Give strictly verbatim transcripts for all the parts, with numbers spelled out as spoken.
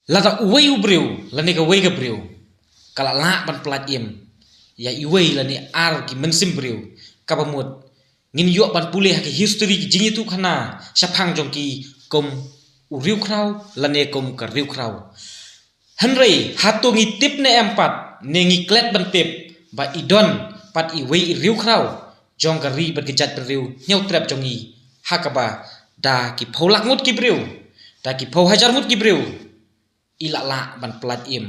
Lada uwei u briew lane kawei ka briew ka la lah ban pyllait im ïa iwei lane ar ki mynsiem briew, kaba mut ngin ïoh ban pule ha ki history ki jingïathuhkhana shaphang jong ki kum u riewkhraw lane kum ka riewkhraw. Hynrei hato ngi tip ne em pat, ne ngi klet ban tip ba i don pat iwei i riewkhraw jong ka ri bad ka jaitbynriew Hynñiewtrep jong ngi, ha kaba da ki phew lak ngut ki briew, da ki phew hajar ngut ki briew i la lah ban pyllait im.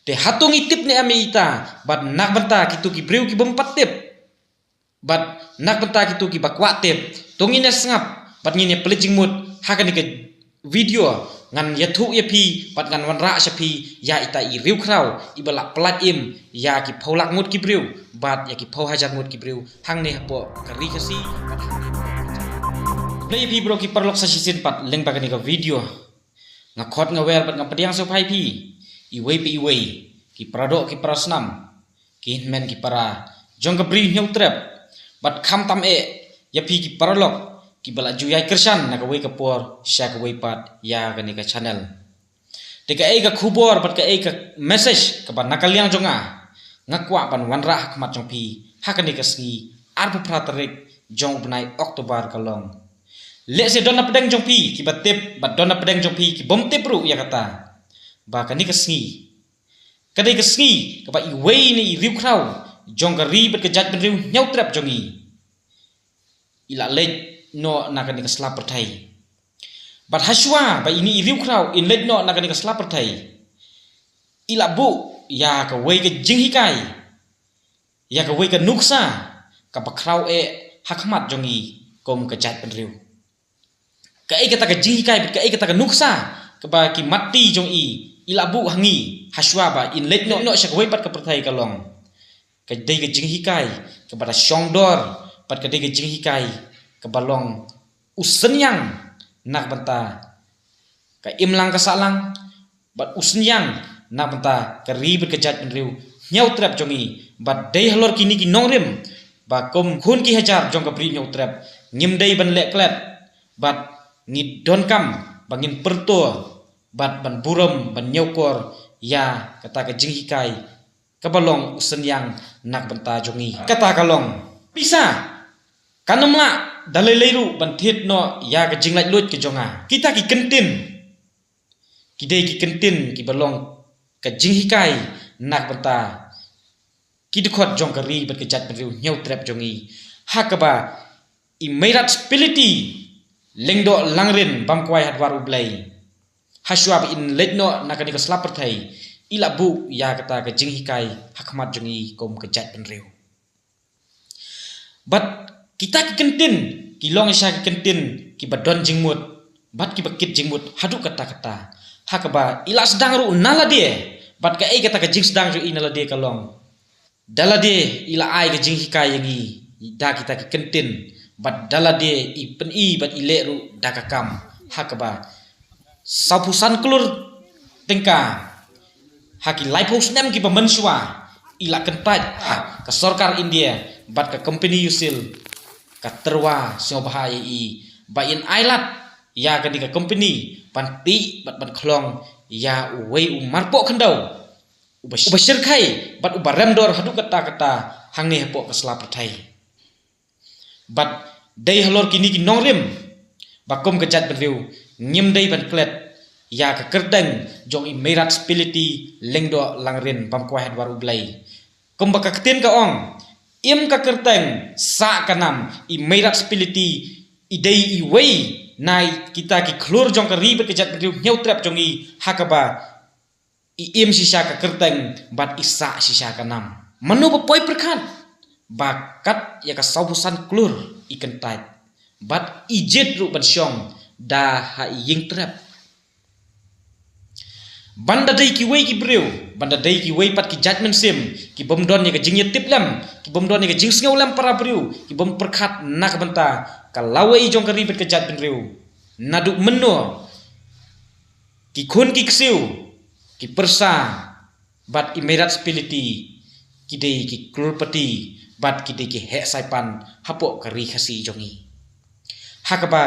Te hato ngi tip ne em ïa ita, bad na ka bynta kito ki briew ki bym pat tip, bad na ka bynta kito kiba kwah tip, to ngin ïa sngap bad ngin ïa pynleit jingmut ha kane ka video. Ngan ïathuh ïa phi bad ngan wanrah sha phi ïa ita i riewkhraw iba la pyllait im ïa ki phew lak ngut ki briew bad ïa ki phew hajar ngut ki briew hangne hapoh ka ri Khasi. Khublei ïa phi baroh ki paralok sa shisien pat lyngba kane ka video. Nga khot nga wer bad nga pdiang sngewbha ïa phi iwei pa iwei, ki paradoh ki parasnam, ki hynmen ki para jong ka Bri Hynñiewtrep, bad khamtam eh ïa phi ki paralok kiba la ju ïai kyrshan na kawei ka por sha kawei pat ïa kane ka channel. Te kaei ka khubor bad kaei ka message kaba na ka liang jong nga nga kwah ban wanrah ha khmat jong phi ha kane ka sngi arphew phra tarik jong u bnai October ka long. Lehse don na pdeng jong phi kiba tip, bad don na pdeng jong phi ki bym tip ruh ïa kata ba kane ka sngi ka dei ka sngi kaba iwei na i riewkhraw jong ka ri bad ka jaitbynriew Hynñiewtrep jong ngi i la leit noh na kane ka sla pyrthei. Bad hashwa ba ine i riewkhraw in leit noh na kane ka sla pyrthei, i la buh ïa kawei ka jinghikai, ïa kawei ka nuksa kaba khraw eh ha khmat jong ngi kum ka jaitbynriew. Kaei kata ka jinghikai bad kaei kata ka nuksa kaba ki mat-ti jong i i la buh ha ngi hashwa ba in leit noh, noh sha kawei pat ka pyrthei ka long, ka dei ka jinghikai kaba da shong dor, bad ka dei ka jinghikai kaba long u synñiang na ka bynta ka imlang ka sahlang, bad u synñiang na ka bynta ka ri bad ka jaitbynriew Hynñiewtrep jong ngi. Bad dei halor kine ki nongrim ba kum khun ki hajar jong ka Bri Hynñiewtrep ngim dei ban leh klet, bad ngi donkam ba ngin pyrto bad ban burom ban ñiewkor ïa kata ka jinghikai kaba long u synñiang na ka bynta jong ngi. Kata ka long, pisa kan ym lah da lei lei ruh ban thied noh ïa ka jinglaitluid ka jong nga. Kita ki kyntien ki dei ki kyntien kiba long ka jinghikai na ka bynta ki dkhot jong ka ri bad ka jaitbynriew Hynñiewtrep jong ngi, ha kaba i Meirad Spility Lyngdoh Langrin Bamkwai Hadwar U Blei, hashwa ba in leit noh na kane ka sla pyrthei, i la buh ïa kata ka jinghikai ha khmat jong ngi kum ka jaitbynriew. Bad kita ki kyntien ki long shisha ki kyntien kiba don jingmut bad kiba kit jingmut haduh katta katta, ha kaba i la sdang ruh na lade. Bad kaei kata ka jingsdang jong i na lade ka long, da lade i la ai ka jinghikai ïa ngi da kita ki kyntien, bad da lade i pyni bad i leh ruh da ka kam, ha kaba sawphew san klur tyngka ha ki laiphew snem kiba mynshuwa i la kyntait ha ka sorkar India bad ka company U S I L ka tyrwa sngewbha ïa i ba in ailad ïa kane ka company ban tih bad ban khlong ïa uwei u marpoh khyndew uba, uba shyrkhei bad uba rem dor haduh katta katta hangne hapoh ka sla pyrthei. Bad dei halor kine ki nongrim ba kum ka jaitbynriew ngim dei ban klet ïa ka kyrteng jong i Meirad Spility Lyngdoh Langrin Bamkwai Hadwar U Blei. Kumba ka ktien ka ong, im ka kyrteng sah ka nam. I Meirad Spility i dei iwei na kita ki khlur jong ka ri bad ka jaitbynriew Hynñiewtrep jong ngi, ha kaba i im shisha ka kyrteng bad i sah shisha ka nam. Mano ba poi pyrkhat ba kat ïa ka sawphew san klur i kyntait bad i jied ruh ban shong da ha i ïing trep. Ban da dei kiwei ki briew, ban da dei kiwei pat ki jait mynsiem ki bym don ïa ka jingïatiplem, ki bym don ïa ka jingsngewlem para briew, ki bym pyrkhat na ka bynta ka lawei jong ka ri bad ka jaitbynriew. Naduh mynno ki khun ki ksiew, ki pyrsa bad i Meirad Spility ki dei ki klurpati bad ki dei ki heh saipan hapoh ka ri Khasi jong ngi. Ha kaba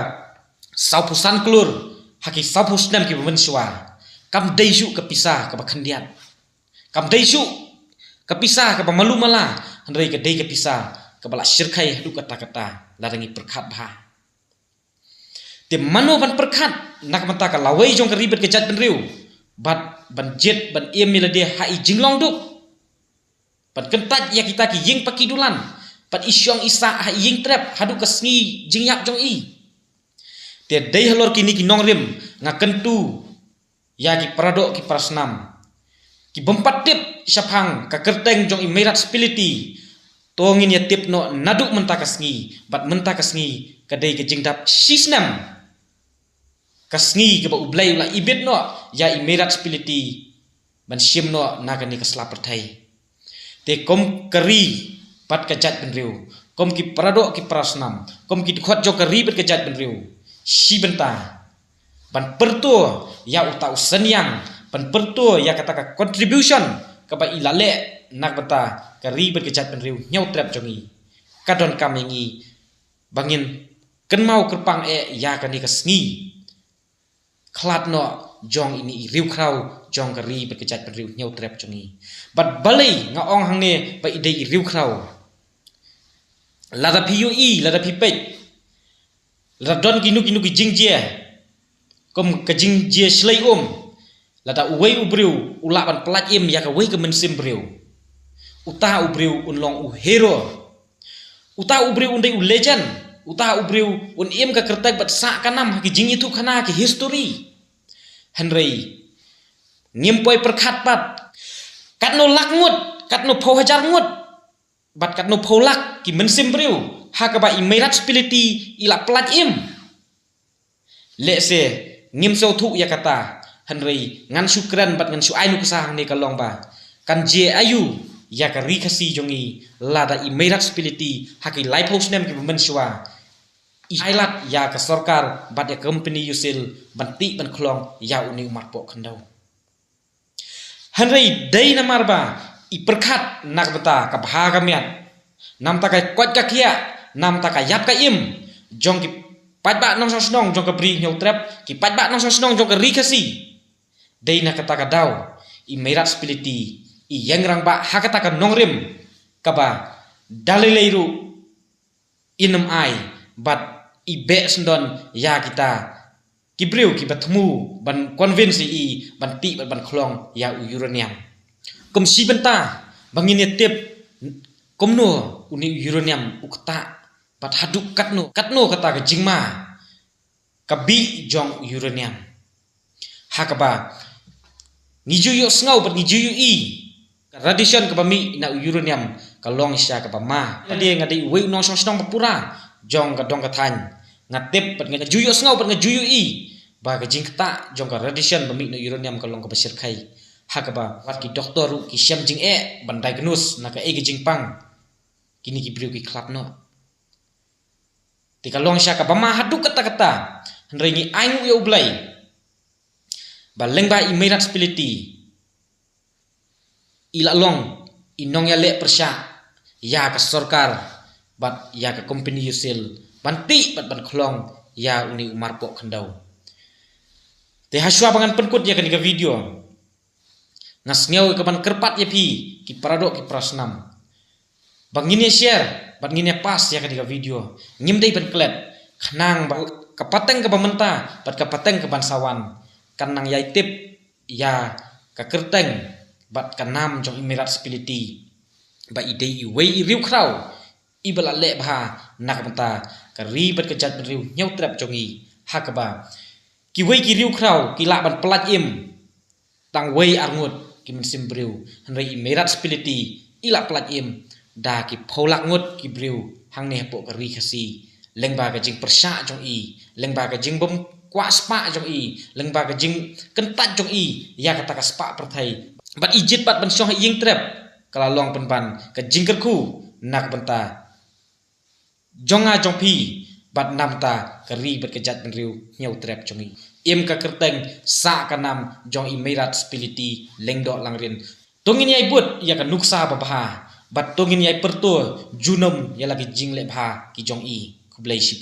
sawphew san klur ha ki sawphew snem kiba mynshuwa, Kam dei shuh ka pisa kaba khyndiat. Kam dei shuh ka pisa kaba malu mala, hynrei ka dei ka pisa kaba la shyrkhei haduh katta katta, lada ngi pyrkhat bha. Te mano ban pyrkhat na ka bynta ka lawei jong ka ri bad ka jaitbynriew, bad ban jied ban im ïa lade ha i jinglong duk, ban kyntait ïa kita ki ïing pa ki dulan, bad i shong i sah ha i ïing trep haduh ka sngi jingïap jong i. Te dei halor kine ki nongrim nga kyntu ïa ki paradoh ki parasnam, ki bym pat tip shaphang ka kyrteng jong i Meirad Spility, to ngin ïa tip noh naduh mynta ka sngi, bad mynta ka sngi ka dei ka jingdap shisnem ka sngi kaba U Blei u la ibit noh ïa i Meirad Spility ban shim noh na kane ka sla pyrthei. Te kum ka ri bad ka jaitbynriew, kum ki paradoh ki parasnam, kum ki dkhot jong ka ri bad ka jaitbynriew, shi bynta ban pyrto ïa uta u synñiang, ban pyrto ïa kata ka contribution kaba i la leh na ka bynta ka ri bad ka jaitbynriew hynñiew trep jong i, ka donkam ïa ngi ba ngin kynmaw kyrpang eh ïa kane ka sngi khlad noh jong ine i riewkhraw jong ka ri bad ka jaitbynriew hynñiew trep jong i. Bad balei nga ong hangne ba i dei i riewkhraw? Lada phi ïohi, lada phi peit, lada don kino kino ki jingjia, kum ka jingjia shlei um, lada uwei u briew u lah ban pyllait im ïa kawei ka mynsiem briew, uta u briew un long u hero. Uta u briew un dei u legend. Uta u briew un im ka kyrteng bad sah ka nam ha ki jingïathuhkhana, ki history. Hynrei ngim poi pyrkhat pat katno lak ngut, katno phew hajar ngut, bad katno phew lak ki mynsiem briew ha kaba i Meirad Spility i la pyllait im. Lehse ngim sngewthuh ïa kata, hynrei ngan shu kren bad ngan shu ai nuksa hangne ka long ba kan jia aïu ïa ka ri Khasi jong i lada i Meirad Spility ha ki laiphew snem kiba mynshuwa i ailad ïa ka sorkar bad ïa ka company Usil ban tih ban khlong ïa une u marpoh khyndew. Hynrei dei namar ba i pyrkhat na ka bynta ka bha ka miat, na ka bynta ka koit ka khiah, na ka bynta ka ïap ka im jong ki paidbah nongshong shnong jong ka Bri Hynñiewtrep, ki paidbah nongshong shnong jong ka Ri Khasi. Dei na kata ka daw i Meirad Spility i ïeng rangbah ha kata ka nongrim kaba da lei lei ruh i nym ai bad i beh syndon ïa kita ki briew kiba thmu ban convince ïa i ban tih bad ban khlong ïa u uranium. Kum shi bynta ba ngin ïa tip kumno une u uranium u ktah bad haduh katno katno kata ka jingma ka bih jong u uranium. Ha kaba ngi ju ïohsngew bad ngi ju ïohi ka radiation kaba mih na u uranium ka long shisha kaba ma. Nga dei, nga dei uwei u nongshong shnong ba pura jong ka dong ka thaiñ. Nga tip bad nga ju ïohsngew bad nga ju ïohi ba ka jingktah jong ka radiation ba mih na u uranium ka long kaba shyrkhei. Ha kaba wat ki doktor ruh ki shem jingeh ban diagnose na kaei ka jingpang kine ki briew ki khlad noh. Te ka long shisha kaba ma haduh katta katta. Hynrei ngi ai nguh ïa U Blei ba lyngba i Meirad Spility i la long i nongïaleh pyrshah ïa ka sorkar bad ïa ka company Usil ban tih bad ban khlong ïa une u marpoh khyndew. Te hashwa ba ngan pynkut ïa kane ka video, nga sngew ïa kaban kyrpad ïa phi ki paradoh ki parasnam ba ngin ïa share bad ngin ïa pass ïa kane ka video. Ngim dei ban klet khnang ba ka pateng kaba mynta bad ka pateng kaban sa wan kan nang ïai tip ïa ka kyrteng bad ka nam jong i Meirad Spility ba i dei iwei i riewkhraw iba la leh bha na ka bynta ka ri bad ka jaitbynriew Hynñiewtrep jong i. Ha kaba kiwei ki riewkhraw ki lah ban pyllait im tang wei ar ngut ki mynsiem briew, hynrei i Meirad Spility i la pyllait im da ki phew lak ngut ki briew hangne hapoh ka Ri Khasi, lyngba ka jingpyrshah jong i, lyngba ka jingbym kwah spah jong i, lyngba ka jingkyntait jong i ïa kata ka spah pyrthei. Bad i jied pat ban shong ha ïing trep ka la long pynban ka jingkyrkhu na ka bynta jong nga jong phi bad na ka bynta ka ri bad ka jaitbynriew Hynñiewtrep jong i. Im ka kyrteng, sah ka nam jong i Meirad Spility Lyngdoh Langrin. To ngin ïai bud ïa ka nuksa babha bad to ngin ïai pyrto junom ïa la ki jingleh bha ki jong i. Khublei shibun.